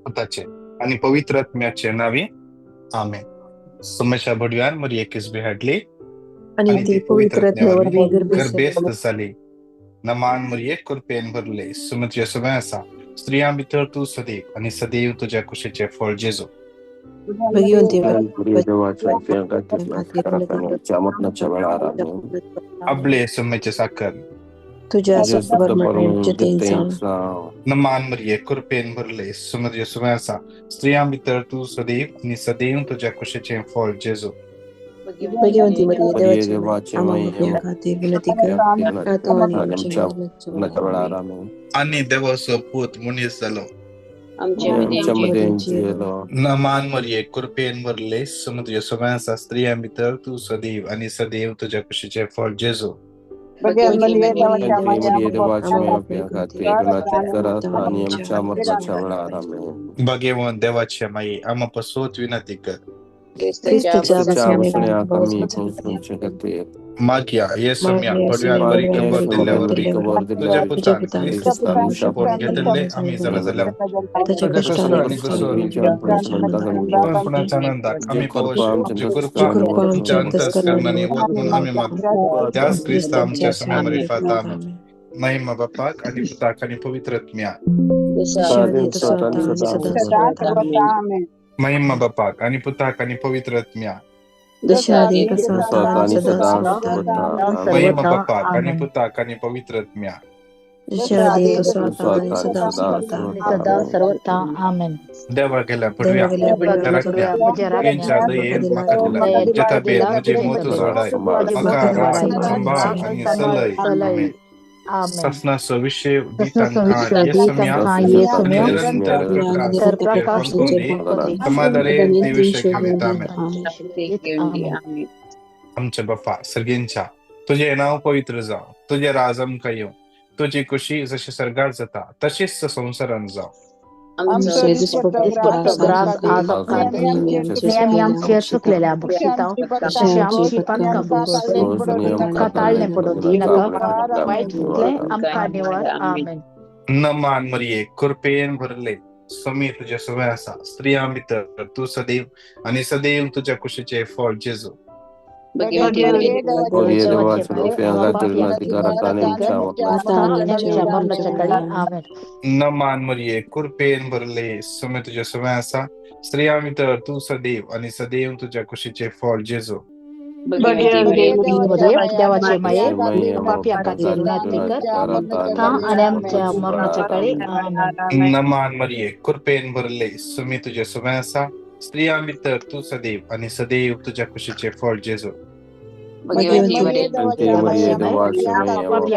पुताचे आनी पवित्र आत्म्याचे नांवी, आमेन. सोम्याच्या भडव्यान मरिये किसबी हाडली आनी ती पवित्र आत्म्या गर्भेस्त जाली. नमान मरिये, कृपेन भरले, सुमत तुज्या आसा, स्त्रियां भितर तूं सदैव आनी सदैव तुज्या कुशीचें फळ जेजू. भगवंती मरणाच्या वेळार, आमेन. आपले सुम्याचे साखर तुझ्या नमान मरिये, कृपेन भरले, सुमत तुज्या आसा, स्त्रियां भितर तूं सदैव आनी सदैव तुज्या कुशीचें फळ जेजू. भगवंती मरिये, देवाचे माये, खातीर विनंती कर आता आनी आमच्या मरणाच्या वेळार, आमेन. आनी देवाचो पूत मनीस जालो, आमच्या मदें जियेलो. नमान मरिये, कृपेन भरले, सुमत तुज्या आसा, स्त्रियां भितर तूं सदैव आनी सदैव तुज्या कुशीचें फळ जेजू. आनी आमच्या मरणाच्या वेळार, आमेन. भगवंत देवाचे माई, आमा पसोत विनंती कर. क्रिस्तच्या बसण्याक आमी पोचवचे खातीर. मागया हे सोम्या पडव्यान बरी खबर दिल्ल्या वरवीं तुज्या पुतान क्रिस्तान सोंपोवन घेतिल्ले आमी जाणा जाल्या, ताच्या तुज्या कश्ट आनी कसूर कोणपणाच्या आनंदाक आमी पावोशी, जी कृपा आमच्या अंतस्करणांनी वत म्हणून आमी मागता, त्याच क्रिस्ता आमच्या सोम्या मारिफात, आमेन. महिमा बापाक आनी पुताक आनी पवित्र आत्म्याक. महिमा बापाक आनी पुताक आनी पवित्र आत्म्याक. महिमा बापाक आनी पुताक आनी पवित्र आत्म्याक. देवा गेल्या पडव्या तेंच्या दयेन म्हाका दिला जेता म्हजी मोत जोडाय, म्हाका राख, सांबाळ आनी सलय, आमेन. सासणाचो विशय दी तांकां येसम्या आनी निरंतर प्रकाश फडकोवन समाधारे ती विशय घेवन येता, आमेन. आमच्या बापा सर्गेंच्या, तुजें नांव पवित्र जावं, तुजें राज आमकां येवं, तुजी खुशी जशी सर्गार जाता तशीच संवसारान जावं. आमचो दिसपट्टो ग्रास आज आमकां दी, आनी आमी आमचेर चुकलेल्या बक्षितांव, तशें आमची पातकां भोगसून आमकां ताळणें पडूं दिनाका, वायटलें आमकां निवार, आमेन. नमान मरिये, कृपेन भरले, स्वामी तुज्या सवय आसा, स्त्रियां भितर तूं सदैव आनी सदैव तुज्या कुशीचें फळ जेजू. नमान मरिये, कृपेन भरले, स्वामी तुज्या सवय आसा, स्त्रियां भितर तूं सदैव आनी सदैव तुज्या कुशीचें फळ जेजू. देवाचे माये, पापयां खातीर विनंती कर आतां आनी आमच्या मरणाच्या काळी, आमेन. नमान मरिये, कृपेन भरले, स्वामी तुज्या सवय आसा, स्त्रियां भितर तूं सदैव आनी सदैव तुज्या कुशीचें फळ जेजू. पापयां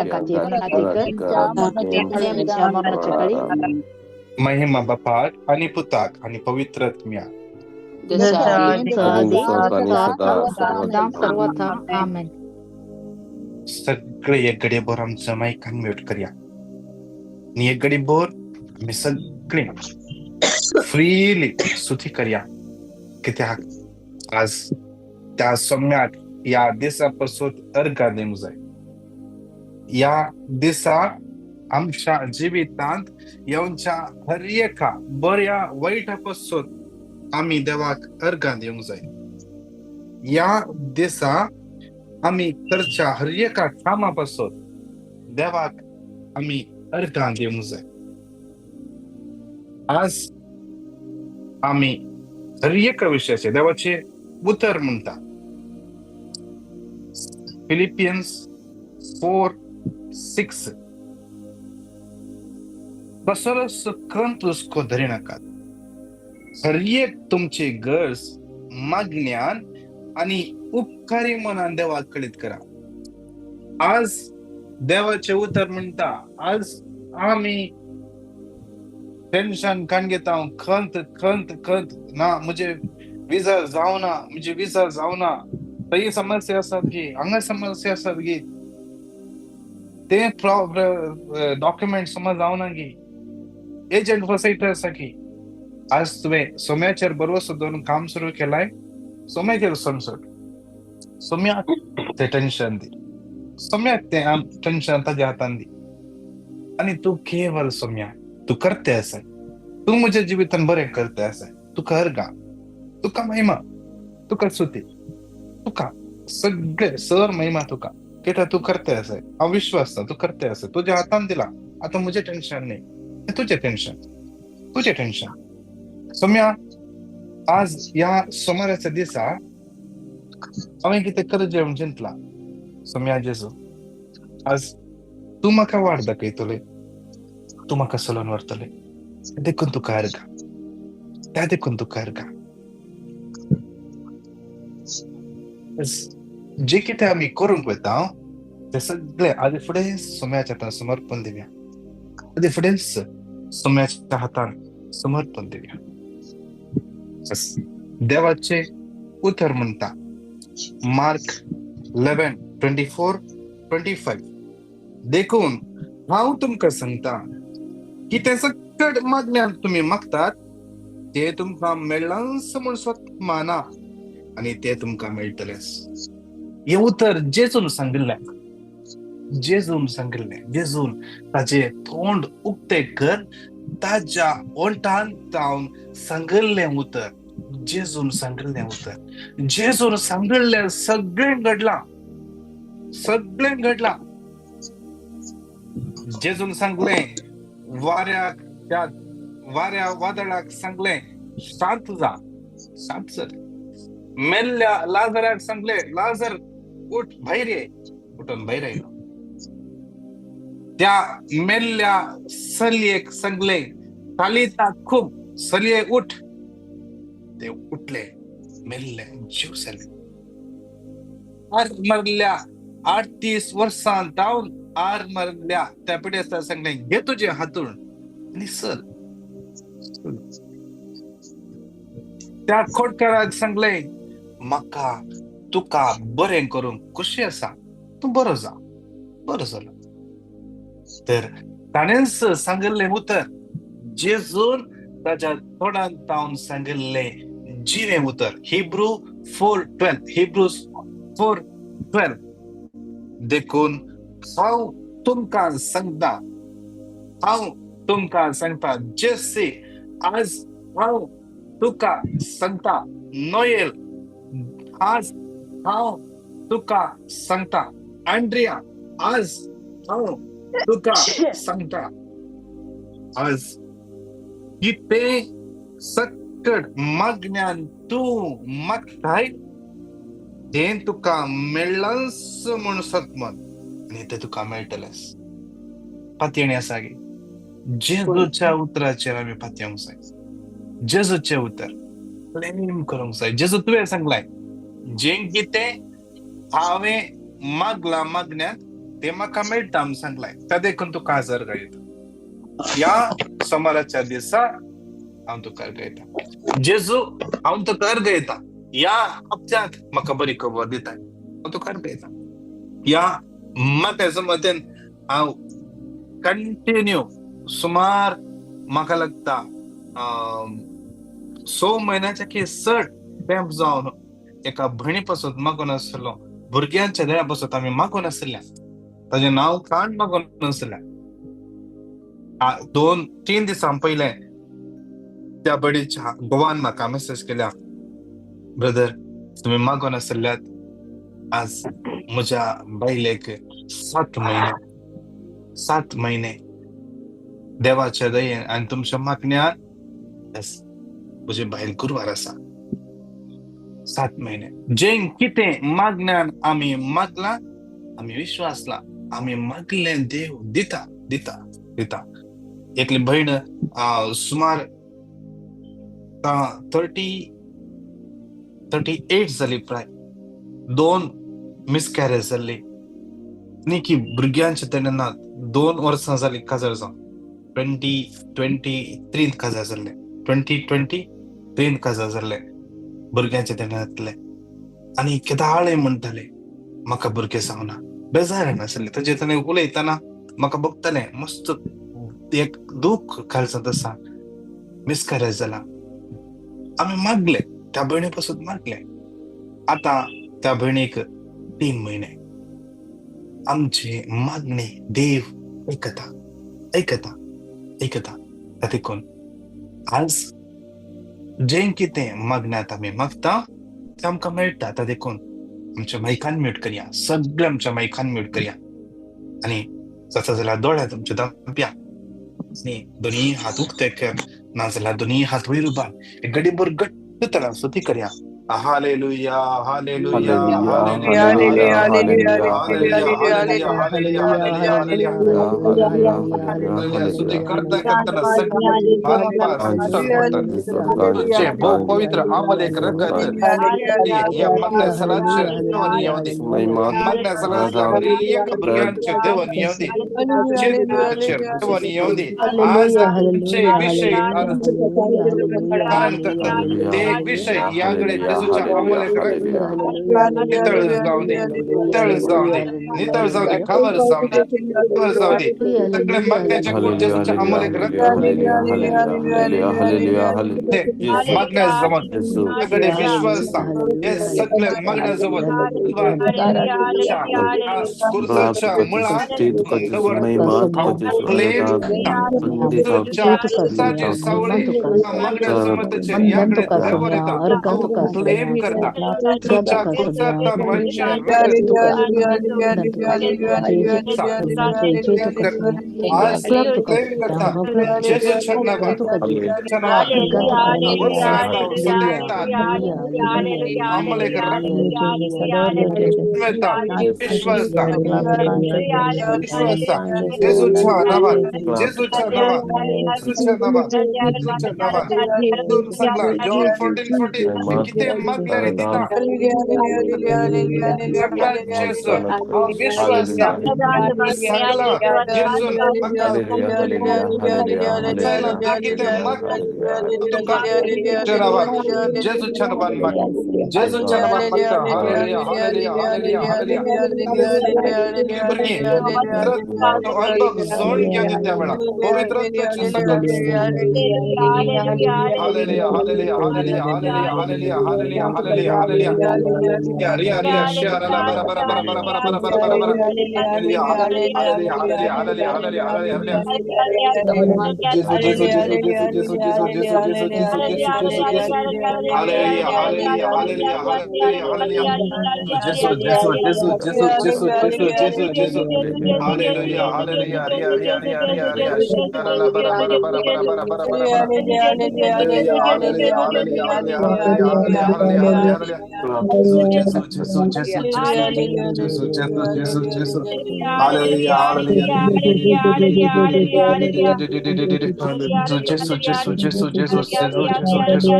खातीर विनंती कर आनी आमच्या मरणाच्या काळी, आमेन. महिमा बापाक आनी पुताक आनी पवित्र आत्म्याक. सर्वथा, आमेन. सगळे एक घडये भर आमचो मायक अनम्यूट करया आनी एक घडी भर आमी सगळे फ्रीली स्तुती करया, कित्याक आज त्या सोम्याक ह्या दिसा पासून अर्घां दिवंक जाय. ह्या दिसा आमच्या जिवितांत येवच्या हर एका बऱ्या वायटा पासून आमी देवाक अर्घां दिवंक जाय. ह्या दिसा आमी करच्या हर एका कामा पासून देवाक आमी अर्घां दिवंक जाय. आज आमी हर एका विशयाचे देवाचे उतर म्हणटा, फिलिपियन्स 4:6, कसलोच खंत हुस्को धरिनाकात, हर एक तुमची गरज मागण्यान आनी उपकारी मनान देवाक कळीत करा. आज देवाचे उतर म्हणटा, आज आमी टेन्शन काण घेता, खंत खंत खंत, ना म्हजे विजा जावना, म्हजे विजा जावना, थंय समस्या आसात गी, हांगा समस्या आसात गी, ते डॉक्युमेंट समज जावना गी, एजंट फसयता आसा की. आज तुवें सोम्याचेर भरवसो दवरून काम सुरू केलाय, सोम्याचेर समजोड, सोम्याक तें टेन्शन दी, सोम्याक तें टेन्शन ताज्या हातान दी आनी तूं केवल सोम्या तूं करते आसा. तूं म्हज्या जिवितान बरें करता आसा, तुका अर्गां, तुका महिमा, तुका स्तुती, तुका सगळे सर महिमा तुका. कित्याक तूं करता आसा, हांव विश्वास तूं करता आसा, तुज्या हातान दिला. आतां म्हजें टेन्शन न्ही, तुजें टेन्शन, तुजें टेन्शन. सोम्या, आज ह्या सोमाराच्या दिसा हांवें कितें करचें म्हूण चिंतलां. सोम्या जेजू, आज तूं म्हाका वाट दाखयतले, तूं म्हाका चलोवन व्हरतले, देखून तुका अर्गां, त्या देखून तुका अर्गां. जे कितें आमी करूंक वता तें सगळें आदी फुडें सोम्याच्या हातान समर्पण दिवया, आदी फुडेंच सोम्याच्या हातान समर्पण दिवया. देवाचें उतर म्हणटा, मार्क 11:24-25, देखून हांव तुमकां सांगता की तें सकट मागण्यान तुमी मागतात ते तुमकां मेळ्ळांच म्हूण स्वत माना आनी ते तुमकां मेळटलेच. हें उतर जेजून सांगिल्लें, जेजून सांगिल्लें. जेजून ताजें तोंड उक्तें कर ताज्या ओंठान तावन सांगिल्लें उतर, जेजून सांगिल्लें उतर, जेजून सांगिल्लें सगळें घडलां, सगळें घडलां. जेजून सांगलें वाऱ्याक, त्या वाऱ्या वादळाक सांगलें शांत जा, शांत जालें. मेल्ल्या लाजराक सांगलें लाजर उठ भायर ये, उठून भायर आयलो. त्या मेल्ल्या चलयेक सांगलें तालिता खूब, चलये उठ, ते उठले, मेल्ले जीव जाले. आर मरल्या 38 वर्सां जावन आर मरल्या त्या पिडेस्ताक सांगलें घे तुजें हातूण आनी चल. त्या खोटकाराक सांगलें म्हाका तुका बरें करूंक खोशी आसा, तूं बरो जा, बरो जालो. तर ताणेंच सांगिल्लें उतर, जेजून ताज्या तोंडान तावन सांगिल्लें जिवें उतर, हिब्रू 4:12, हिब्रू 4:12, देखून हांव तुमकां सांगता, हांव तुमकां सांगता, जेसी आज हांव तुका सांगता, नोएल आज हांव तुका सांगता, आंड्रिया आज हांव तुका सांगता, आज कितें सकट मागण्यान तूं मागताय तें तुका मेळ्ळांच म्हूण सत मन आनी तें तुका मेळटलेंच. पातयेणी आसा गे जेजूच्या उतराचेर आमी पातयेवंक जाय, जेजूचें उतर क्लेम करूंक जाय. जेजू तुवें सांगलाय जें कितें हांवें मागलां मागण्यांत तें म्हाका मेळटा म्हूण सांगलाय, त्या देखून तुका हजर गायता. ह्या सोमाराच्या दिसा हांव तुका गायता, जेजू हांव तुका गायता, ह्या हप्त्यांत म्हाका बरी खबर दिताय, हांव तुका गायता. ह्या म्हाका मतेन हांव कंटिन्यू सुमार म्हाका लागता 6 म्हयन्याच्या की चड तेंप जावन एका भयणी पासत मागून आसलो, भुरग्यांच्या दया पासत आमी मागून आशिल्ल्या, ताजें नांव काण मागून आशिल्लें. 2-3 दिसां पयलें त्या बडीच्या गोवान म्हाका मेसेज केल्या, ब्रदर तुमी मागून आशिल्ल्यात, आज म्हज्या बायलेक 7 म्हयने, 7 म्हयने देवाच्या दयेन आनी तुमच्या मागण्यान म्हजी बायल गुरवार आसा. 7 म्हयने. जें कितें मागण्यान आमी मागलां, आमी विश्वासला, आमी मागलें देव दिता दिता दिता. एकली भयण सुमार 38 जाली प्राय, 2 मिसकॅरेज जाल्ली, न्ही की भुरग्यांचे तेन्ना ना, 2 वर्सां जाली काजार जावन, 2023 काजार जाल्लें, 2023 काजार जाल्लें, भुरग्यांचे तेन्ना जातलें. आनी केदाळे म्हणटाले म्हाका भुरगें जावना, बेजार नासलें ताजें ताणें उलयतना म्हाका बघतालें मस्त एक दूख काळजांत आसा, मिसकॅरेज जाला. आमी मागले त्या भयणी पासून मागले, आतां त्या भयणीक 3 म्हयने. आमची मागणी देव आयकता, आयकता, आयकता. त्या देखून आज जें कितें मागण्यांत आमी मागता तें आमकां मेळटा. आतां देखून आमच्या मायकान म्यूट करया, सगळे आमच्या मायकान म्यूट करया आनी जाता जाल्यार दोळे तुमचे धांपया आनी दोनी हात उक्ते कर, नाजाल्यार दोनी हात वयर उबार, एक गडीभर घट्ट तरान स्तुती करया. Hallelujah, hallelujah, hallelujah, hallelujah, hallelujah, hallelujah, hallelujah, hallelujah. स्तुती करता करतना तुझे भोव पवित्र आमलेक रगत ह्या मागण्या सलाचेर देवान येवं दी, मागण्या सलाचेर एक भुरग्यांचेर देवान येवं दी, चेर देवान येवं दी. आज आमचे विशय ते विशय ह्या कडेन जेजूच्या अमोलेक रगत नितळ जावं दी, नितळ जावं दी, नितळ जावं दी, खबर जावं दी, खबर जावं दी. सगळे मागण्याचे कूड जेजूच्या अमोलेक रगत मागण्या जमत सगळे विश्वास हे सगळे मागण्या जमत कुर्साच्या मुळात सावळे मागण्या जमताचे याकडे देवर येता, क्लेम करता तुझ्या कुर्साचा मनुष्य आज क्लेम करता जेजूच्या नावात, जेजूच्या नावात, जेजूच्या नावात, जेजूच्या नावात, जेजूच्या नावात. सगळा जॉन 14:14 कितें मागल्यार दिता. सगळा जेजू हांव विश्वास सगळा जेजून म्हाका कितें माग तुका नावान, जेजूच्या नावान माग, जेजूच्या नावान मागता. Hallelujah, hallelujah, hallelujah, hallelujah. भुरगीं तो अनुभव जोड घेवन त्या वेळा पवित्र सगळं. Hallelujah, hallelujah, hallelujah, hallelujah, hallelujah, hallelujah, hallelujah, hallelujah. रिया रिया शहराला बरा बरा बरा बरा बरा बरा बरा बरा बरा. Hallelujah, hallelujah, hallelujah, hallelujah, hallelujah, hallelujah. जेजू, जेजू, जेजू, जेजू, जेजू, जेजू, जेजू, जेजू, जेजू, जेजू, जेजू, जेजू. Hallelujah, hallelujah, hallelujah, hallelujah, hallelujah. जेजू, जेजू, जेजू, जेजू, जेजू, जेजू, जेजू, जेजू. हालेलुया, हालेलुया, रिया रिया रिया रिया रिया शहराला बरा बरा बरा बरा बरा बरा बरा बरा. Hallelujah, hallelujah, hallelujah, hallelujah, hallelujah, hallelujah, hallelujah. जेजू, जेजू, जेजू, जेजू, जेजू, जेजू, जेजू. Hallelujah, hallelujah. जेजू, जेजू, जेजू, जेजू, जेजू, जेजू, जेजू.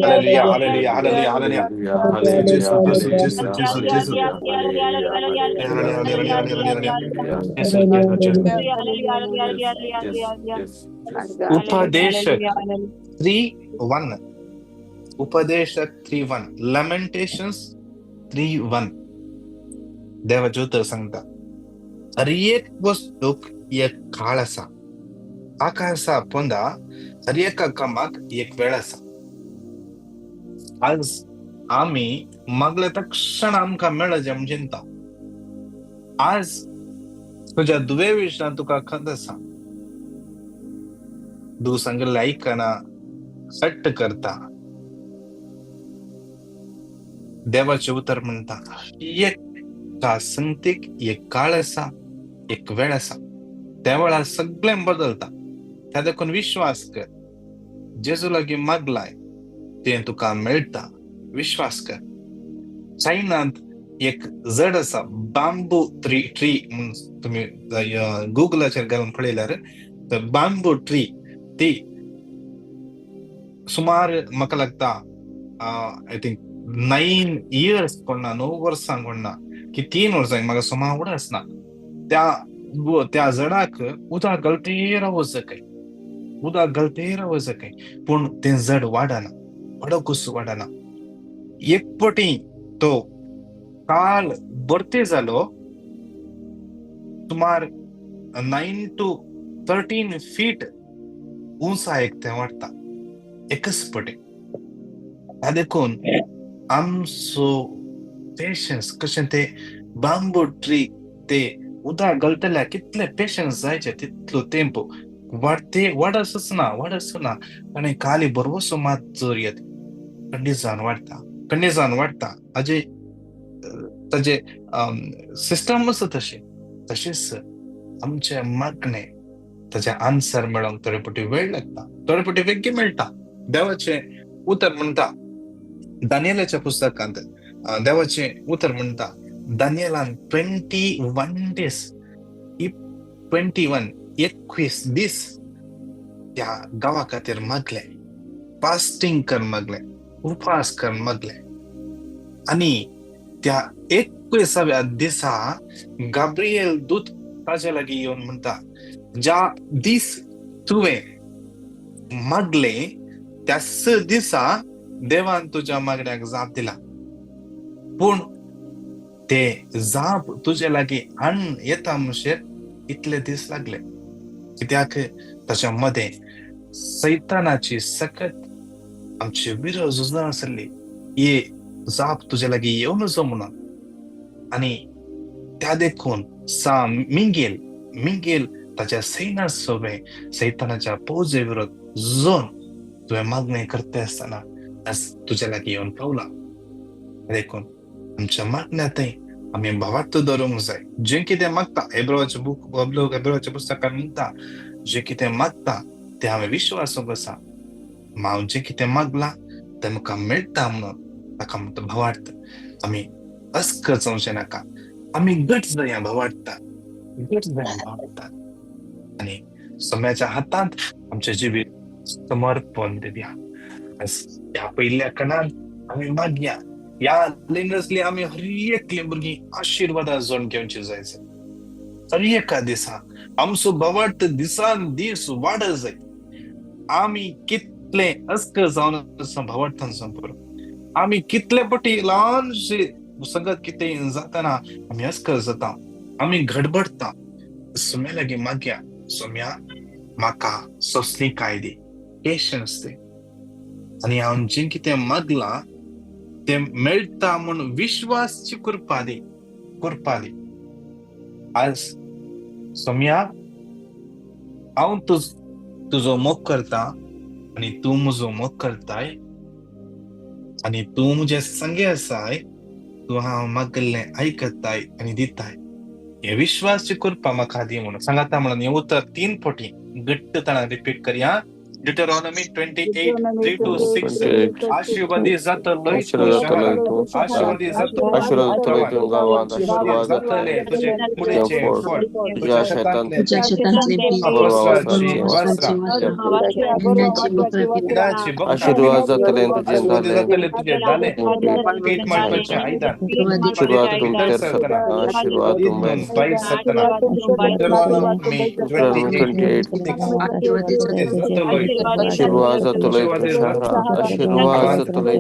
Hallelujah, hallelujah, hallelujah, hallelujah. जेजू, जेजू, जेजू, जेजू, जेजू. हालेलुया, हालेलुया, जेजू, जेजू, जेजू. उपदेशक 3:1, उपदेशक 3:1, Lamentations 3:1. देवाचें उतर सांगता, हर एक वस्तूक एक काळ आसा, आकाशा पोंदा हर एका कामाक एक वेळ आसा. आज आमी मागले तक्षण आमकां मेळचें म्हूण चिंता. आज तुज्या दुवे विशयान तुका खंत आसा, तूं सांगिल्लें आयकना, हट्ट करता. देवाचें उतर म्हणटा, एका संगतीक एक काळ आसा, एक वेळ आसा, त्या वेळार सगळें बदलता. त्या देखून विश्वास कर, जेजू लागीं मागलाय तें तुका मेळटा, विश्वास कर. चायनांत एक जड आसा, बांबू ट्री म्हणून तुमी गुगलाचेर घालून पळयल्यार बांबू ट्री ती सुमार म्हाका लागता I think 9 years कोण ना, 9 वर्सां कोण ना की 3 वर्सां म्हाका सुमार उडास ना. त्या त्या झडाक उदक घालते रावो सकाय, उदक घालते रावो सकाय, पूण तें झड वाडना, वाडकूच वाडना. एक पटी तो काळ भरती जालो, सुमार 9 to 13 feet उंचायेक तें वाडटा एकच पटी. देखून आमचो पेशन्स कशें ते बांबू ट्री ते उदक घालतल्या कितले पेशन्स जायचे तितलो तेंपो वाडते वाडसच ना, वाडस ना, आनी खाली बरवसो मात जर येत खंडीजान वाडटा, खंडीजान वाडटा. हाजे ताजे सिस्टम आसा तशें. तशेंच आमचे मागणे ताजे आन्सर मेळोंक थोडे फावटी वेळ लागता, थोडे फावटी वेगळी मेळटा. देवाचें उतर म्हणटा दानियलाच्या पुस्तकांत, देवाचें उतर म्हणटा दानियलान 21 days, 21 21 दीस त्या गांवा खातीर मागले, फास्टिंग कर मागले, उपास कर मागले. आनी त्या 21व्या दिसा गाब्रिएल दूत ताजे लागीं येवन म्हणटा, ज्या दीस तुवें मागले त्याच दिसा देवान तुज्या मागण्याक जाप दिला, पूण ते जाप तुजे लागीं हाडून येता म्हणसर इतले दीस लागले. कित्याक ताच्या मदें सैतानाची सकत आमची विरोध झुजना आसली, ही जाप तुजे लागीं येवन जो म्हणून. आनी त्या देखून सा मिंगेल मिंगेल ताच्या सैना सोबे सैतानाच्या फौजे विरोध झुजोन तुवें मागणें करता आसतना तुज्या लागीं येवन पावला. देखून आमच्या मागण्यांतय आमी भावार्थ दवरूंक जाय. जें कितें मागता, एब्रोवाचें बूक एब्रोवाच्या पुस्तकान म्हणटा, जें कितें मागता तें हांवें विश्वासूंक आसा, हांव जें कितें मागलां तें म्हाका मेळटा म्हणून ताका म्हणटा भावार्थ. आमी अस्कर जावचें नाका, आमी घट जाया भावार्था, घट जाया भावार्था, आनी सम्याच्या हातांत आमचें जिवीत समर्पण दिवया. ह्या पयल्या कणान आमी मागया, ह्या लिंगसली आमी हर एकली भुरगीं आशिर्वादा जोड घेवची जाय. हर एका दिसा आमचो भावार्थ दिसान दीस वाडत जाय. आमी कितले अस्कर जावन भावार्थान संपूर्ण, आमी कितले पटी ल्हानशे संगत कितें जातना आमी अस्कर जाता, आमी घडबडटा. सोम्या लागीं मागया, सोम्या म्हाका सोंसणीकाय दी, पेशन्स दी, आनी हांव जें कितें मागलां तें मेळटा म्हूण विश्वासची कृपा दी, कृपा दी. आज सोम्या हांव तुजो मोग करता आनी तूं म्हजो मोग करताय, आनी तूं म्हजे संगे आसाय, तूं हांव मागल्लें आयकताय आनी दिताय. हे विश्वासची कृपा म्हाका दी म्हणून सांगाता. म्हणून हें उतर 3 फावटी घट्टपणान रिपीट करया. Deuteronomy 28:3-6. आशीर्वादी जातलोय तूं शहरांत, आशीर्वादी जातलो गांवांत, आशीर्वादी जातले तुजे कुडीचें फळ, तुज्या शेतांतलें वस्त्रां, आशीर्वाद जातले जातले तुजे दाले, पीठ माळपाचें आयदन, आशीर्वाद भितर सरतना, आशीर्वाद भायर सरतना. Deuteronomy 28:6. जातलोय आशीर्वाद जातलो शहरांत, आशीर्वाद जातलो गांवांत,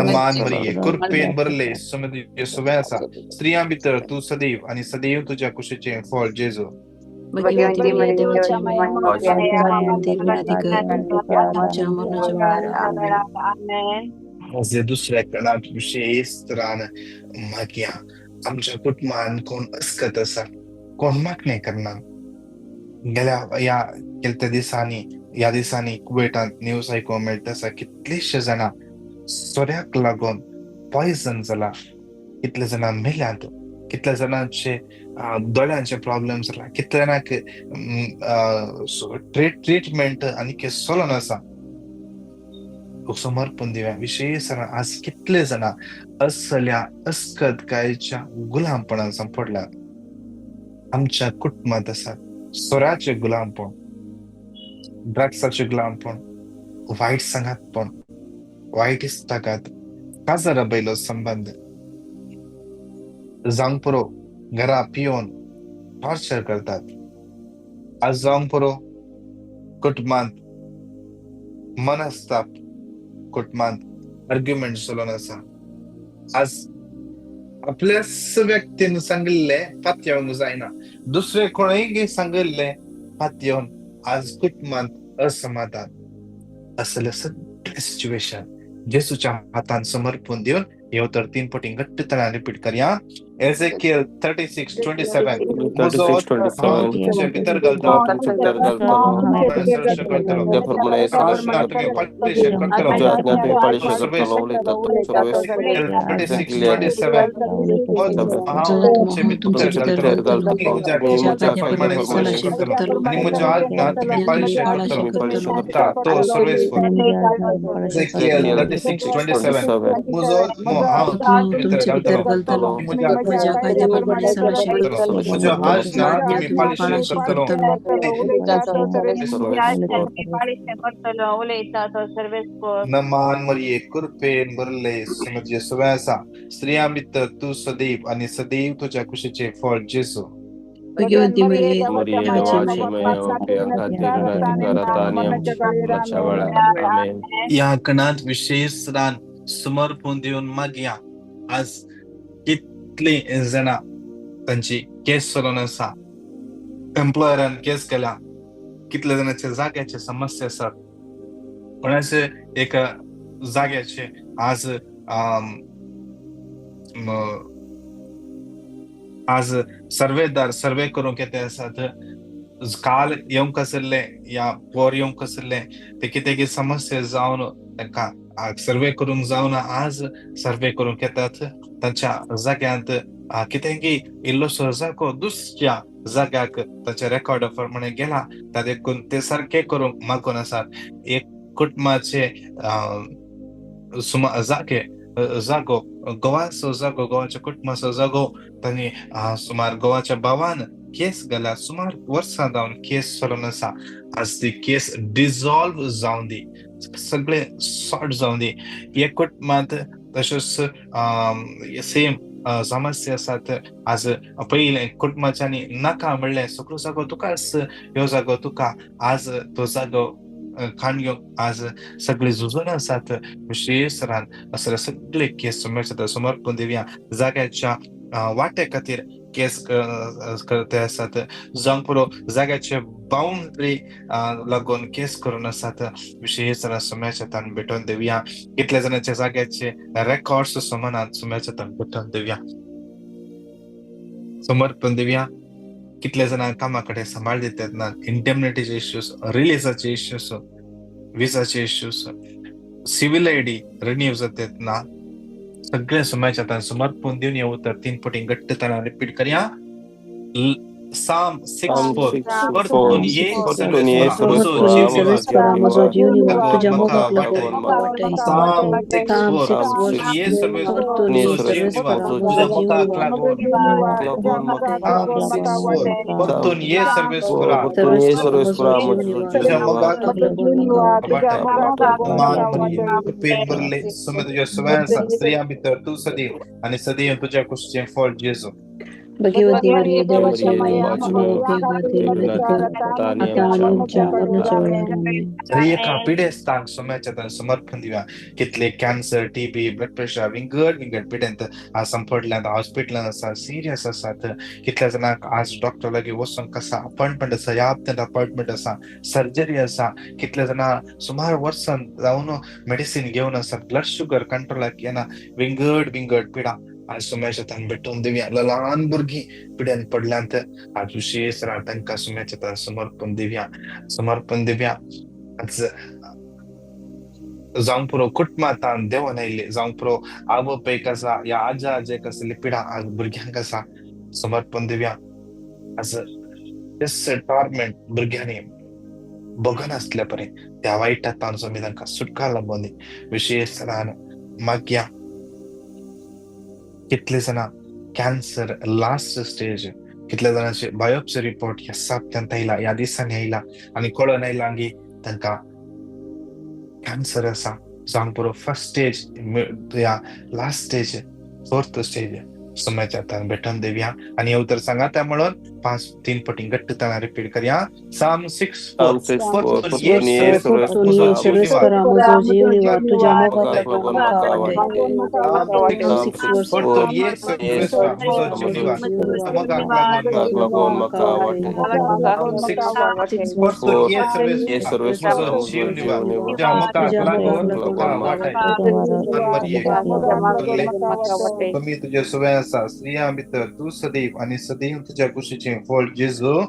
मान मरिये, कृपेन भरले सुवे आसा, स्त्रियां भितर तूं सदैव आनी सदैव तुज्या कुशीचें फळ जेजू. दुसऱ्या कणांत विशेष तरान मागया, आमच्या कुटुंबान कोण अस्कत आसा, कोण मागणें करना. गेल्या ह्या गेल्या दिसांनी, ह्या दिसांनी कुवेटांत न्यूज आयकूंक मेळटा आसा, कितलेशे जाणां सोऱ्याक लागून पॉयजन जाला, कितले जाणां मेल्यात, कितल्या जाणांचे दोळ्यांचे प्रॉब्लेम जाला, कितल्या जाणांक ट्रिटमेंट आनी चलोन आसा. समर्पण दिवया. विशेष आज कितले जाणां असल्या अस्कतकायेच्या गुलामपणान सांपडल्या आमच्या कुटुंबांत आसा. सोऱ्याचे गुलामपण, ड्रग्साचे गुलामपण, वायट सांगातपण, वायट इश्टागत, काजारा बैलो संबंद जावंक पुरो, घरा पियोन टॉर्चर करतात. आज जावंक पुरो कुटुंबांत मनस्ताप, कुटुंबांत आर्ग्युमेंट चलोन आसा. आज आपल्याच व्यक्तीन सांगिल्लें पातयेवंक जायना, दुसरे कोणेय सांगिल्लें पातयेवन आज कुटुंबांत असमाधान. असले सगळे सिच्युएशन जेसूच्या हातान समर्पण दिवन हे उतर तीन पटी घट्टपणान रिपीट करया. एझेकियल 36:27, म्हजो हांव तुमचे भितर घालतलो, आनी म्हज्यो आज्ञा तुमी पाळशे करतलो. तो सर्वेस्पर. एझेकियल 36:27, म्हजो आत्मो हांव तुमचे भितर घालतलो, म्हज्या कायद्या प्रमाणे म्हज्यो आज्ञा तुमी पाळशे करतलो. नमान मरिये कृपेन भरले, समज सुवे आसा, स्त्रियां भितर तूं सदैव आनी सदैव तुज्या कुशीचें फळ जेजू. ह्या कणांत विशेष रान समर्पण दिवन मागया. आज कितलीं जाणां तांची केस चलोन आसा, एम्प्लॉयरान केस केल्या, कितल्या जाणांच्या जाग्याचे समस्या आसात, कोणाचे एका जाग्याचे आज आज सर्वेदार सर्वे करूंक येते आसात. काल येवंक आशिल्ले या पोर येवंक आशिल्ले ते कितें समस्या जावन तांकां सर्वे करूंक जावन आज सर्वे करूंक येतात. तांच्या जाग्यांत कितें इल्लोसो जागो दुसऱ्या जाग्याक ताच्या रेकॉर्ड प्रमाणे गेला, ता देखून ते सारके करूंक मागून आसात. एक कुटुंबाचे जागे जागो गोवाचो जागो, गोवाच्या कुटुंबाचो जागो तांणी सुमार गोवाच्या भावान केस घाला, सुमार वर्सां जावन केस चलोन आसा. आज ती केस डिजॉल्व जावन दी, सगळे सॉर्ट जावन दी. एक कुटुंबांत तशेंच सेम समस्या आसात. आज पयलें कुटुंबाच्यांनी नाका म्हणलें, सगळो जागो तुकाच, ह्यो जागो तुका, आज तो जागो खाण घेवंक आज सगळे झुजून आसात. विशेष रान असले सगळे केस समर्पण दिवया. जाग्याच्या वाटे खातीर केस करते आसात, जावंक पुरो जाग्याचे बाउंड्री लागून केस करून आसात. विशेष सुम्याच्या तान भेटोवन दिवया. कितल्या जाणांच्या जाग्याचे रेकॉर्ड्स समानात सुम्याच्या तान भेटोवन दिवया, समर्पण दिवया. कितल्या जाणांक कामा कडेन सांबाळ दितात ना, इंडेमनिटीचे इश्यूज, रिलीजाचे इश्यूज, विजाचे इश्यूज, सिव्हिल आयडी रिन्यू जातात ना, सगळे सुम्याच्या तान समर्पण दिवन येऊ. तर तीन पटी घट्टपणान रिपीट करया. Psalm 6:4, परतून ये सर्वेस्परा, म्हजो जीव निवार तुज्या मोगाक लागून वाटय. Psalm 6:4, ये सर्वेस्परा, तुज्या मोगाक लागून. Psalm 6:4, परतून ये सर्वेस्परा, तुज्या मोगाक वाटय. मान मरिये कृपेन भरले, सुमे तुज्या सुवे आसा, स्त्रियां भितर तूं सदैव आनी सदैव तुज्या कुशीचें फळ जेजू. भगवती मरिये देवाची माया, एका पिडेस्तांक सोम्याच्या समर्पण दिवया. कितले कॅन्सर, टीबी, ब्लड प्रेशर, विंगड विंगड पिडेंत आज संपडल्यात, हॉस्पिटलान आसा, सिरियस आसात. कितल्या जाणांक आज डॉक्टर लागीं वचूंक आसा, अपॉयंटमेंट आसा, ह्या हप्त्यांत अपॉयंटमेंट आसा, सर्जरी आसा. कितल्या जाणां सुमार वर्सां जावन मेडिसीन घेवन आसात, ब्लड शुगर कंट्रोलाक येना, विंगड विंगड पिडा आज सुम्याच्या तान भेटोवन दिवया. ल्हान भुरगीं पिड्यान पडल्यांत, आज विशेष तांकां सुम्याच्या तान समर्पण दिवया, समर्पण दिवया. आज जावंक पुरो कुटुंबांत देवून आयिल्ले, जावंक पुरो आवय बापायक आसा या आजा आजयेक आसली पिडा आज भुरग्यांक आसा, समर्पण दिवया. आज टॉर्मेंट भुरग्यांनी बगनासल्या परी त्या वायट हातान आमी तांकां सुटका लाबोवन दी. विशेष मागया. कितले जाणां कॅन्सर लास्ट स्टेज, कितल्या जाणांचे बायोप्सी रिपोर्ट ह्या सप्त्यांत आयला, ह्या दिसांनी आयला आनी कळोन आयला की तांकां कॅन्सर आसा, जावंक पुरो फर्स्ट स्टेज या लास्ट स्टेज, फोर्थ स्टेज सुम्याच्या हातान भेटून देवया. आनी हे उतर सांगा त्या म्हणून 5-3 पटी घट्ट ताणा रिपीट करया. साम 6:4. तुमी तुझ्या सुवे आसा स्त्रियां भितर तूं सदैव आनी सदैव तुज्या कुशीचें फळ जेजू.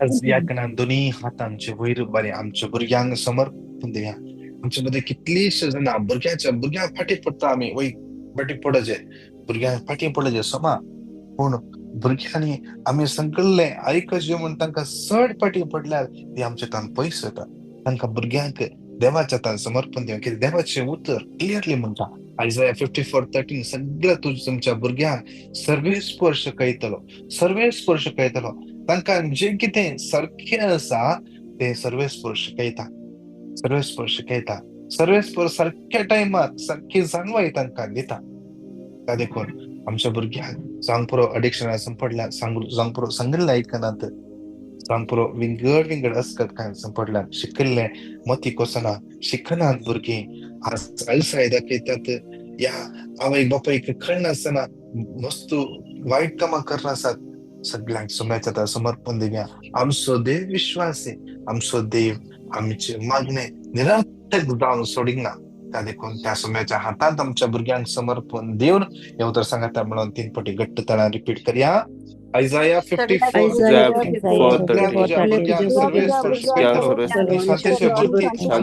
आज ह्या कणान दोनी हात आमचे वयर बरे आमच्या भुरग्यांक समर्पण दिया. आमच्या मदें कितलींशीं जाणां भुरग्यांच्या भुरग्यांक फाटीं पडटा आमी, वय फाटीं पडचे, भुरग्यांक फाटीं पडचे समा, पूण भुरग्यांनी आमी सगळे आयकचे म्हूण तांकां चड फाटीं पडल्यार ती आमच्या तान पयस वता. तांकां भुरग्यांक देवाच्या हातान समर्पण दिवं, कित्याक देवाचें उतर क्लियरली म्हणटा आयजाया 54:13 सगळ्या तुमच्या भुरग्यांक सर्वेस्पर्श कळटलो, सर्वेस्पर्श कळटलो. तांकां जें कितें सारकें आसा तें सर्वेस्पर्श कळटा, सर्वेस्पर्श कळटा, सर्वेस्पर्श सारक्या टायमार सारकी जाणवाय तांकां दिता. त्या देखून आमच्या भुरग्यांक जावंक पुरो अडिक्शना संपडल्या, जावंक पुरो सांगिल्लें आयकनात, जावंक पुरो विंगड विंगड अस्कत कांय संपडल्या, शिकिल्लें मती कोसना, शिकनात भुरगीं. आज अळसाय दाखयतात, ह्या आवयक बापायक कळनासतना मस्त वायट कामां करनासात. सगळ्यांक सुम्याच्या हातार समर्पण दिवया. आमचो देव विश्वासी, आमचो देव आमचे मागणे निरर्थक जावन सोडिना. त्या देखून त्या सुम्याच्या हातांत आमच्या भुरग्यांक समर्पण दिवन हे उतर सांगता म्हणून 3 पटी घट्ट तणान रिपीट करया. आयजाया 54:13. आयजाया 54:13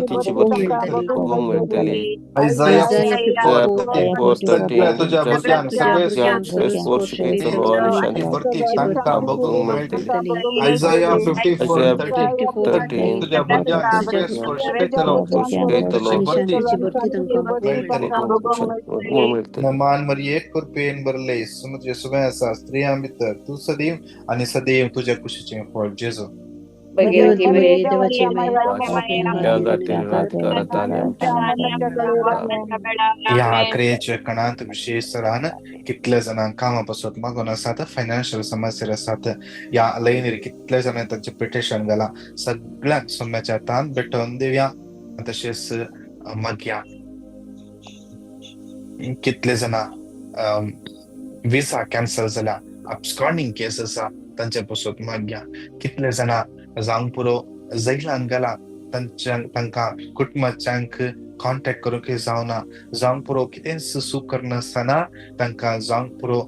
तुझ्या भुरग्यांक मेळटली. आयजाया 54:13 तुझ्या भुरग्यांक मेळटली. मान मरिये कृपेन भरले तुझे सुवे आसा स्त्रियां भितर तूं सदैव आनी सदैव तुज्या कुशीचें फळ जेजू. ह्या आक्रेच्या कणांत विशेष तरान कितले जाणांक कामां पासत मागून आसात, फायनान्शियल समस्या आसात, ह्या लायनीर कितले जाणांनी तांचें पिटिशन घालां, सगळ्यांक सोम्याच्या हातान भेटोवन दिवया. तशेंच मागया कितले जाणां विसा कॅन्सल जाल्या, अबस्कॉन्डिंग केस आसा तांचे पासत मागया. कितले जाणां जावंक पुरो जैलान गेला, तांच्या तांकां कुटुंबाच्यांक कॉन्टेक्ट करूंक जावना, जावंक पुरो कितेंच चूक करनासतना तांकां जावंक पुरो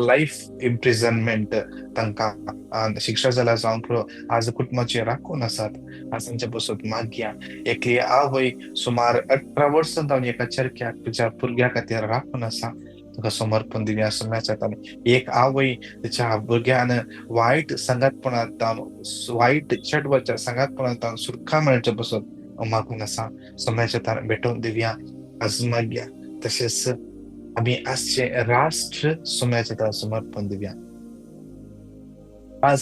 लायफ इम्प्रिजनमेंट तांकां शिक्षा जाल्या, जावंक पुरो आज कुटुंबाचे राखून आसात. आज तांचे पासत मागया. एकली आवय सुमार 18 वर्सां जावन एका चरख्याक तुज्या भुरग्या खातीर राखून आसा, तुका समर्पण दिवया सुम्याच्या हातान. एक आवय तिच्या भुरग्यान वायट सांगातपणांत जावन, वायट चेडवाच्या सांगातपणांत जावन सुटका मेळचे पासत मागून आसा, सुम्याच्या हातान भेटोवन दिवया. आज मागया. तशेंच आमी आजचे राष्ट्र सुम्याच्या हातान समर्पण दिवया. आज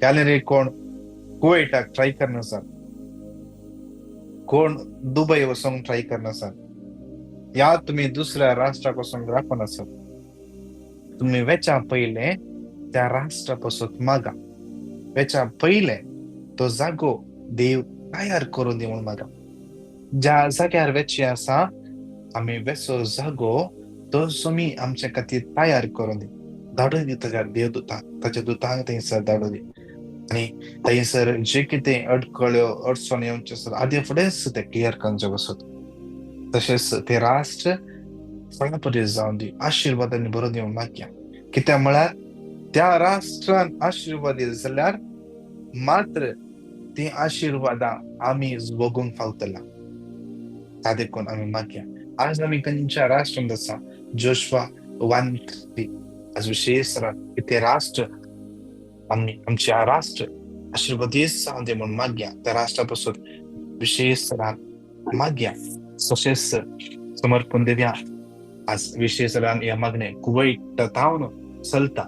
ह्या रे कोण कुवेटाक ट्राय करनासात, कोण दुबय वचोंक ट्राय करनासात, या तुमी दुसऱ्या राष्ट्रा पासून राखून आसात, तुमी वेच्या पयले त्या राष्ट्रा पासून मागा, वेच्या पयले तो जागो देव तयार करून दी म्हणून मागा. ज्या जाग्यार वेचे आसा आमी वेचो जागो तो सुमी आमच्या खातीर तयार करून दी, धाडून दी ताच्या देवदूतांक, ताच्या दुतांक थंयसर धाडून दी. आनी थंयसर जे कितें अडकळ्यो अडचण येवच्यो आसत आदी फुडेंच ते क्लियर करचे बसत. तशेंच ते राष्ट्र फळापरी जावन दी, आशिर्वादांनी भरून दिवन मागया. कित्याक म्हळ्यार त्या राष्ट्रान आशिर्वादी जाल्यार मात्र ती आशिर्वादां आमी भोगूंक पावतला. त्या देखून आमी मागया. आज आमी खंयच्या राष्ट्रांत आसा, जोशवा 1:3 आज विशेष ते राष्ट्र आमी आमच्या राष्ट्र आशिर्वादीत जावन दी म्हणून मागया. त्या राष्ट्रा पासून विशेष मागया. तशेंच समर्पण दिवया. आज विशेष ह्या मागणे कुवैट तावन चलता,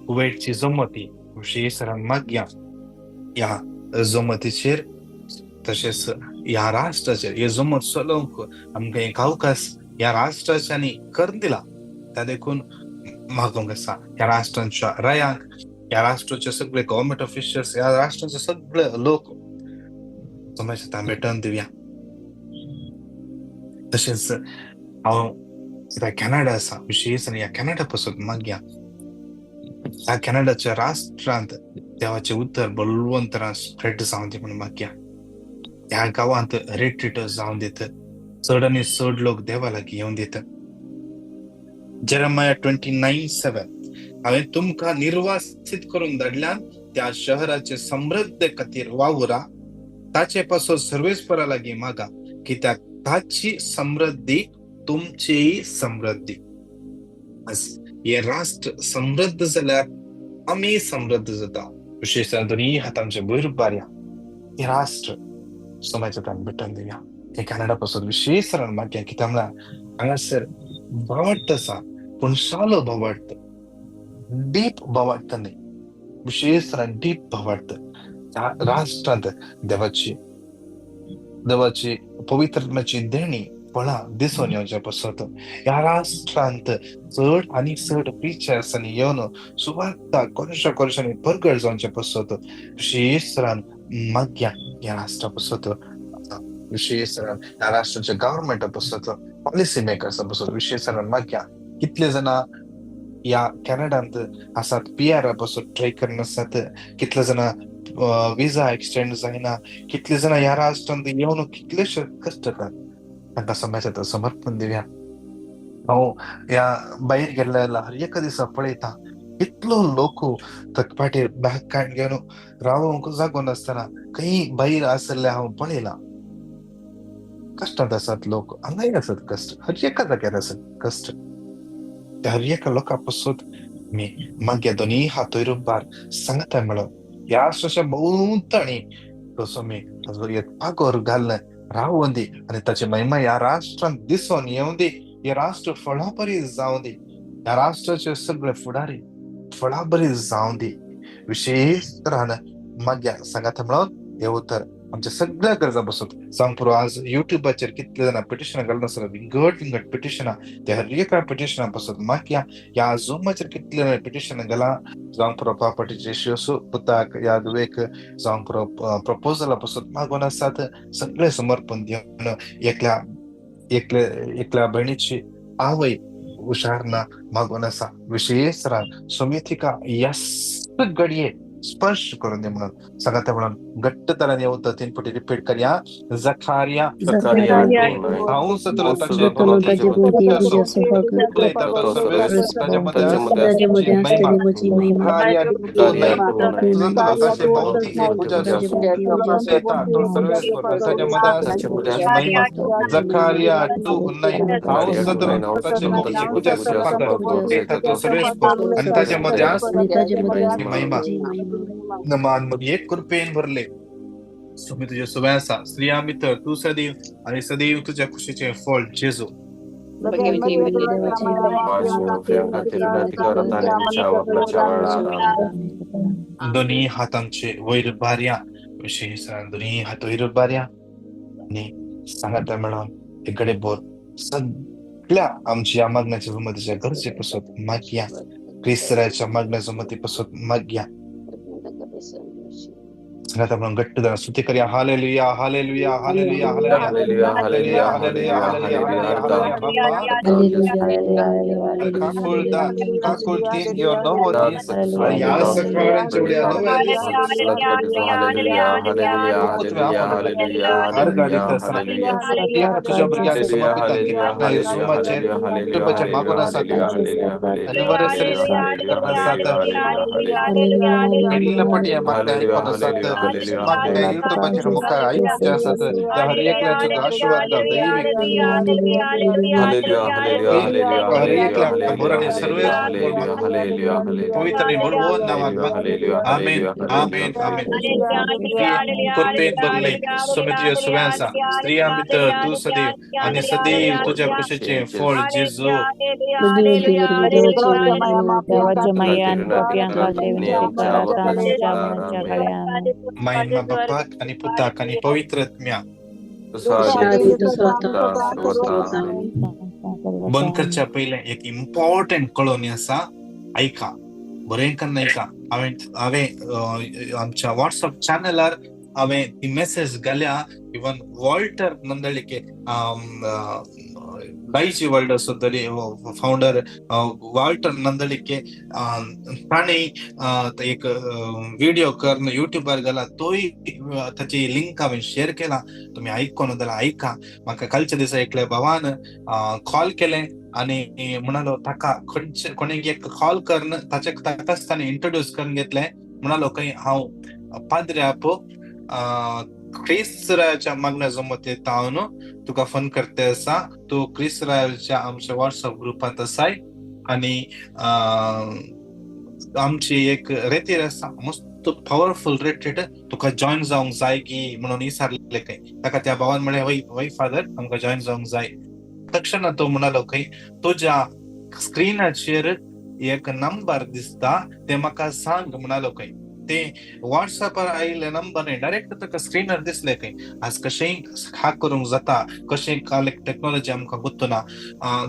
कुवैटची जमती विशेष मागया ह्या जमतीचेर तशेंच ह्या राष्ट्राचेर हे जमत चलोवंक आमकां एक अवकाश ह्या राष्ट्राच्यांनी करून दिला, त्या देखून मागूंक आसा ह्या राष्ट्रांच्या रायांक, ह्या राष्ट्राचे सगळे गव्हर्मेंट ऑफिशियल्स, ह्या राष्ट्रांचे सगळे लोक समाजात भेटून दिवया. तशेंच हांव कॅनडा आसा, विशेष ह्या कॅनडा पासून मागया ह्या कॅनडाच्या राष्ट्रांत देवाचें उतर बलवंतरान स्प्रेड जावन दी म्हणून मागया. ह्या गांवांत रिट्रीट जावन दित, चड आनी चड लोक देवा लागीं येवन दित. जेरेमाया 29:7 हांवें तुमकां निर्वासीत करून धाडल्यान त्या शहराचे समृद्ध खातीर वावुरा, ताचे पासून सर्वेस्परा लागीं मागा, कित्याक ताची समृद्धी तुमचीय समृद्धी. हे राष्ट्र समृद्ध जाल्यार आमी समृद्ध जाता. विशेष दोनूय हातांचे वयर बारया हे राष्ट्र समाजात भेटून दिवया. हे कॅनडा पासून विशेष मागया, कित्याक म्हळ्यार हांगासर भावार्थ आसा पूण शालो भावार्थ, डीप भावार्थ न्ही, विशेष डीप भावार्थ. राष्ट्रांत देवाची देवाची पवित्र देणी फळां दिसून येवचे पासत ह्या राष्ट्रांत चड आनी चड प्रिचर्सांनी येवन सुवार्ता कोनशा कोनशांनी परगट जावचे पासत विशेष मागया ह्या राष्ट्रा पासत, विशेष ह्या राष्ट्राच्या गव्हर्मेंटा पासत, पॉलिसी मेकर्सा पासत विशेष मागया. कितले जाणां ह्या कॅनडांत आसात पी आर पासून ट्राय करून आसात, कितले जाणां विजा एक्सटेंड जायना, कितले जाणां ह्या राष्ट्रांत येवन कितलेशे कश्ट करतात, तांकां समाजाचें समर्पण दिवया. हांव ह्या भायर गेल्ल्या हर एका दिसा पळयता कितलो लोक थकपाटेर बॅग काड घेवन रावंक जागो नासतना खंय भायर आसले हांव पळयलां. कश्टांत आसात लोक, हांगाय आसात कश्ट, हर एका जाग्यार आसात कश्ट. त्या हर एका लोकां पासून आमी मागया दोनूय हात वयर सांगता म्हणून ह्या राष्ट्राच्या भोंवतणी तसो आमी ताजो एक पागोर घालून रावूं दी आनी ताची महिमा ह्या राष्ट्रांत दिसून येवं दी. हे राष्ट्र फळाबरी जावं दी, ह्या राष्ट्राचे सगळे फुडारी फळाबरी जावं दी. विशेष तरान मागया सांगाता म्हणून हे उतर आमच्या सगळ्या गरजा बसत जावंक पुरो. आज युट्यूबाचेर कितले जाणां पिटिशनां घालून आसतात, विंगड विंगड पिटिशनां, त्या हर एका पिटिशना पासून मागया. ह्या झुमाचेर कितले जाणां पिटिशनां घालां जावंक पुरो, प्रॉपर्टीचे इश्यू पुताक ह्या धुवेक जावंक पुरो प्रपोजला पासून मागून आसात. सगळे समर्पण दिवन एकल्या एकले एकल्या भयणीची आवय हुशार ना मागून आसा. विशेष तरान सुमिथिका यस घडये स्पर्श करून दे म्हणून सांगता म्हणून घट्ट तरान येवता तीन पटी रिपीट करया. जखारिया हांव सतलो ताचे जखारिया 2:9 हांव सतलो ताचे भोंवती आनी ताच्या मदें महिमा नमान मग एक कृपेन भरले सुमी तुझे सुवे आसा, स्त्रिया भितर तूं सदैव आनी सदैव तुज्या खुशीचें फळ जेजू. दोन्ही हातांचे वयर बारया, विशेष दोन्ही हात वयर बारया आनी सांगाता मेळोन एक कडेन बोर सगळ्या आमच्या मागण्याच्या जमतीच्या गरजे पासत मागया, क्रिस्तराच्या मागण्या जमती पासत मागया. सांगाता म्हणून घट्ट जरा स्तुती करूया. Hallelujah hallelujah hallelujah hallelujah hallelujah hallelujah hallelujah. काकुळदा काकुळतीन ह्यो नवो दीस आनी ह्या सकाळच्या उड्या नव्या दीस हर गाडीत आसा तुज्या भुरग्यांक समर्पिता झुमाचेर युट्यूबाचेर मागून आसात अनिवार्य आसात, पयल्या पटी मागण्या आयकून आसात. मागण्या युट्यूबाचेर मुखार आयकुचे आसात त्या हर एकल्याचो आशीर्वाद गाव दैविक हर एकल्या बोराने सर्व पवित्र आणि बळवंत नावात मागतो. आमेन आमेन आमेन. कृपेन भरले समुद्रीय सुव्यांसा स्त्रियां भितर तूं सदैव आणि सदैव तुझ्या कुशीचे फळ जेजू. महिमा बापाक आणि पुताक आणि पवित्र आत्म्या. बंद करच्या पयलें एक इम्पॉर्टंट कळोवणी आसा, आयका बरें कन्न आयका. हांवें हांवें आमच्या वॉट्सअप चॅनलार हांवें ती मेसेज घाल्या. इवन वॉल्टर नंदळिके बाईजी वर्ल्ड तरी फाउंडर वॉल्टर नंदळिके ताणें एक व्हिडिओ करून युट्यूबार घाला, तोय ताची लिंक हांवें शेअर केला. तुमी आयकोन जाल्यार आयका. म्हाका कालच्या दिसा एकल्या भावान कॉल केलें आनी म्हणालो ताका खंयचे कोणेक एक कॉल करून ताचे ताकाच ताणें इंट्रोड्यूस करून घेतलें. म्हणालो खंय हांव पाद्र्याप क्रिस्तराच्या मागण्या जमत हांव न्हू तुका फोन करते आसा, तूं क्रिस्तराच्या आमच्या वॉट्सअप ग्रुपांत आसाय आनी आमची एक रेतीर आसा मस्त पावरफुल रेटेड, तुका जॉयन जावंक जाय की म्हणून विचारलें खंय. ताका त्या भावान म्हळें वय वय फादर आमकां जॉयन जावंक जाय. तक्षणा तो म्हणालो खंय तुज्या स्क्रिनाचेर एक नंबर दिसता ते म्हाका सांग म्हणालो खंय. ते वॉट्सअपार आयिल्ले नंबर न्ही, डायरेक्ट तुका स्क्रिनार दिसले खंय. आज कशेंय हॅक करूंक जाता, कशें काल टॅक्नोलॉजी आमकां गुत्तना.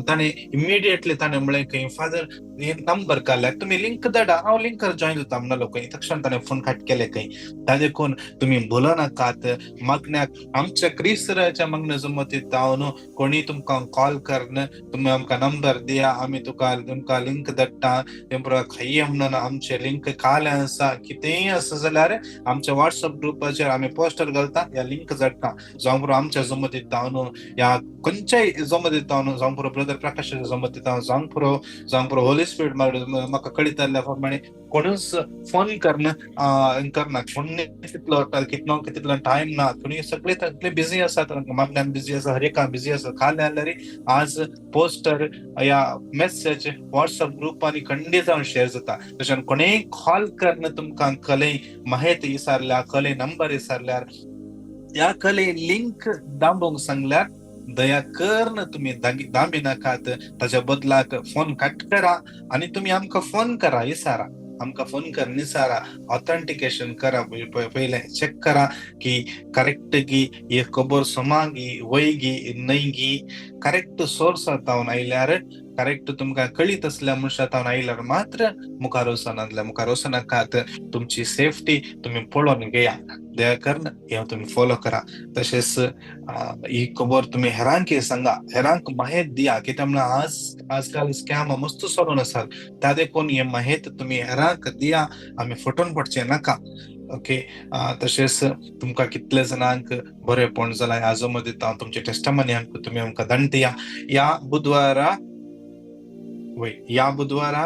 ताणें इमिडिएटली ताणें म्हळें खंय फादर हे नंबर काडल्यार तुमी लिंक धाडा, हांव लिंकार जॉयन जाता म्हणालो खंय. तक्षण ताणें फोन कट केले खंय. ताजे देखून तुमी भुलनाकात मागण्याक आमच्या क्रिस्तराच्या मागण्या जमतीत हांव कोणी तुमकां कॉल करन तुमी आमकां नंबर दिया, आमी तुका तुमकां लिंक धाडटा, तें खंय म्हणून आमचे लिंक काल आसा कितेंय आसा जाल्यार आमच्या वॉट्सअप ग्रुपाचेर आमी पोस्टर घालता या लिंक धाडटा. जावं पुरो आमच्या जमतीत हांव ह्या खंयच्याय जमतीत हांव, जावं पुरो ब्रदर प्रकाशाच्या जमतीत हांव, जावं पुरो जावं पुरो होली स्पिरिट म्हाका कळीत जाल्ल्या प्रमाणे कोणूच फोन करना करना कोण तितलो कितलो तितलो टायम ना, कोणी सगळे सगळे बिझी आसात, मागण्यान बिझी आसा, हर एका बिझी आसा. काल जाल्यार आज पोस्टर या मेसेज वॉट्सअप ग्रुपांनी खंडीत जावन शेअर जाता. तशें कोणेय कॉल करन तुमकां कले माहिती विचारल्या, कले नंबर विचारल्यार या कले लिंक दांबोवंक सांगल्यार दया करन तुमी दांबी नाकात. ताच्या बदलाक फोन कट करा आनी तुमी आमकां फोन करा विचारा, आमकां फोन कर निसारा, ऑथेंटिकेशन करा, पयलें चेक करा की करेक्ट गी ही खबर समा गी वय गी न्हय गी, करेक्ट सोर्सा तावन आयल्यार करेक्ट तुमकां कळीत आसल्या मनशा तावन आयल्यार मात्र मुखार वचनातल्या, मुखार वचनाकात. तुमची सेफ्टी तुमी पळोवन घेया, दया करन हें तुमी फॉलो करा. तशेंच ही खबर तुमी हेरांक सांगा, हेरांक माहिती दिया, कित्याक म्हळ्यार आज आजकाल स्कॅम मस्त चलून आसात, त्या देखून हे माहिती तुमी हेरांक दिया, आमी फटोवन पडचें नाका. ओके. तशेंच तुमकां कितले जाणांक बरेंपण जालां आजो मदीं हांव तुमचे टेस्टमनी आमकां तुमी आमकां धाडून दिया. ह्या बुधवारा वय ह्या बुधवारा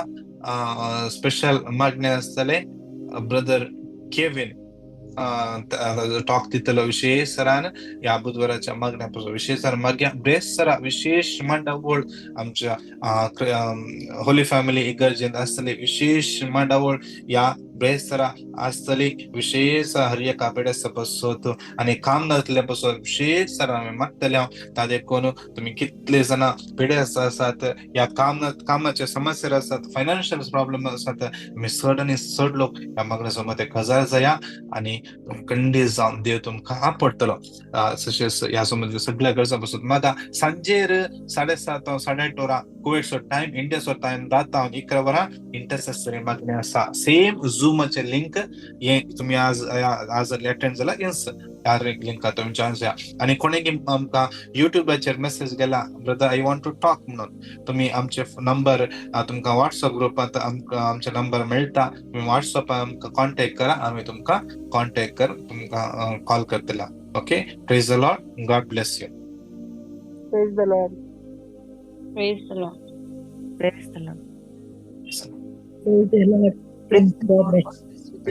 स्पेशल मागणें आसतलें. ब्रदर केवीन टॉक दितलो विशेष सरान ह्या बुधवाराच्या मागण्या पासून विशेष सर मागया ब्रेस सरा विशेष मांडावळ आमच्या होली फॅमिली इगर्जेंत आसतली. विशेष मांडावळ ह्या ब्रेस सरा आसतली. विशेष हर एका पेडेस्ता पासत आनी काम नासले पासत विशेष सरा आमी मागतले हांव. ता देखून तुमी कितले जाणां पिडेस्त आसात ह्या कामाचे समस्या आसात, फायनान्शियल प्रॉब्लम आसात, तुमी चड आनी चड लोक ह्या मागण्या समज गजाल जाया आनी खंडीत जावन देव तुमकां आपडटलो. तशेंच ह्या समज सगळ्या गरजां पासून म्हाका सांजेर 7:30 8:30 वरां कुवेटचो टायम, इंडियाचो टायम 10 11 वरां इंटरसेसरी मागणी आसा. सेम झुमाचे लिंक हे तुमी आज आज अटेंड जाला हेच ह्या लिंका तुमी जॉयन जाया. आनी कोणें आमकां युट्यूबाचेर मेसेज गेला brother I want to talk म्हणून, तुमी आमचे नंबर तुमकां वॉट्सअप ग्रुपांत आमकां आमचे नंबर मेळटा, तुमी वॉट्सअपार आमकां कॉन्टेक्ट करा, आमी तुमकां कॉन्टेक्ट कर तुमकां कॉल करतले. Okay. Praise the Lord. God bless you. Praise the Lord. Praise the Lord. Praise the Lord. Praise the Lord. Praise the Lord.